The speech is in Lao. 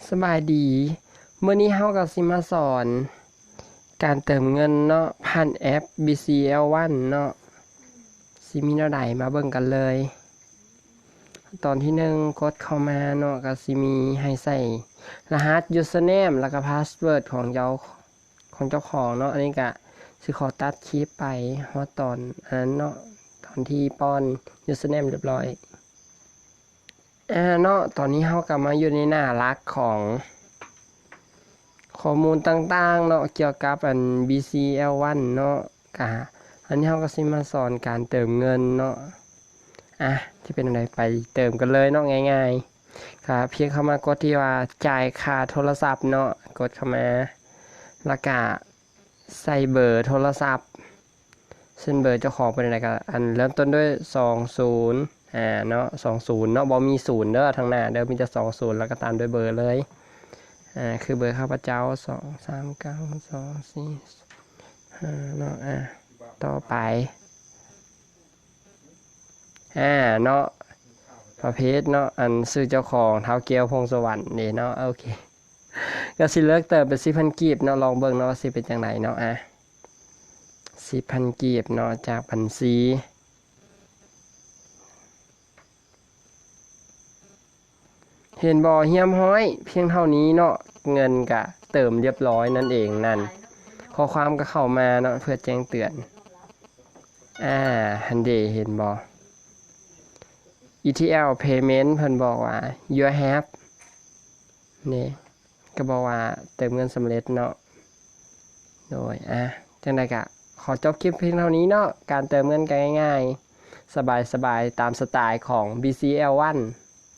ສະບາຍດີ ມື້ນີ້ເຮົາກໍຊິມາສອນການເຕີມເງິນເນາະ ຜ່ານແອັບ BCL One ເນາະ ຊິມີແນວໃດ ມາເບິ່ງກັນເລີຍ. ຕອນທີໜຶ່ງ ກົດເຂົ້າມາເນາະ ກໍຊິມີໃຫ້ໃສ່ລະຫັດ username ແລ້ວກໍ password ຂອງເຈົ້າ ຂອງເຈົ້າຂອງເນາະ. ອັນນີ້ກະຊິຂໍຕັດຄລິບໄປຮອດຕອນອັນນັ້ນເນາະ ຕອນທີ່ປ້ອນ username ຮຽບຮ້ອຍ. ອາ ເນາະ ຕອນນີ້ເຮົາກໍມາຢູ່ໃນໜ້າຫຼັກຂອງຂໍ້ມູນຕ່າງໆເນາະ ກ່ຽວກັບອັນ BCL One ເນາະ. ກະອັນນີ້ເຮົາກໍຊິມາສອນການເຕີມເງິນເນາະ. ອາ ຈະເປັນແນວໃດ ໄປເຕີມກັນເລີຍເນາະ ງ່າຍໆ. ກະພຽງເຂົ້າມາກົດທີ່ວ່າຈ່າຍຄ່າໂທລະສັບເນາະ ກົດເຂົ້າມາ ແລ້ວກະໃສ່ເບີໂທລະສັບ ເຊັ່ນເບີເຈົ້າຂອງເປັນແນວໃດ ກະອັນເລີ່ມຕົ້ນດ້ວຍສອງສູນ ອາ ເນາະ ສອງສູນເນາະ ບໍ່ມີສູນເດີທາງໜ້າເດີ ມີແຕ່ສອງສູນ ແລ້ວກໍຕາມດ້ວຍເບີເລີຍ. ອາ ຄືເບີຂ້າພະເຈົ້າ ສອງສາມເກົ້າສອງສີ່ຫ້າເນາະ. ອາ ຕໍ່ໄປ ອາ ເນາະ ປະເພດເນາະ ອັນຊື່ເຈົ້າຂອງ ທ້າວແກ້ວ ພົງສະຫວັນ ເດ້ເນາະ. ໂອເຄ ກໍຊິເລືອກເຕີມເປັນສິບພັນກີບເນາະ ລອງເບິ່ງເນາະວ່າຊິເປັນຈັ່ງໃດເນາະ. ອາ ສິບພັນກີບເນາະ ຈາກບັນຊີ ເຫັນບໍ່ ຮຽບຮ້ອຍ ພຽງເທົ່ານີ້ເນາະ ເງິນກະເຕີມຮຽບຮ້ອຍນັ້ນເອງນັ້ນ. ຂໍ້ຄວາມກໍເຂົ້າມາເນາະ ເພື່ອແຈ້ງເຕືອນ. ອາ ຫັ້ນເດ ເຫັນບໍ່ ETL payment ເພິ່ນບອກວ່າ you have ນີ້ ກໍບອກວ່າເຕີມເງິນສຳເລັດເນາະ. ໂດຍ ອາ ຈັ່ງໃດກະຂໍຈົບຄລິບພຽງເທົ່ານີ້ເນາະ ການເຕີມເງິນກໍງ່າຍໆ ສະບາຍໆ ຕາມສະໄຕຂອງ BCL One.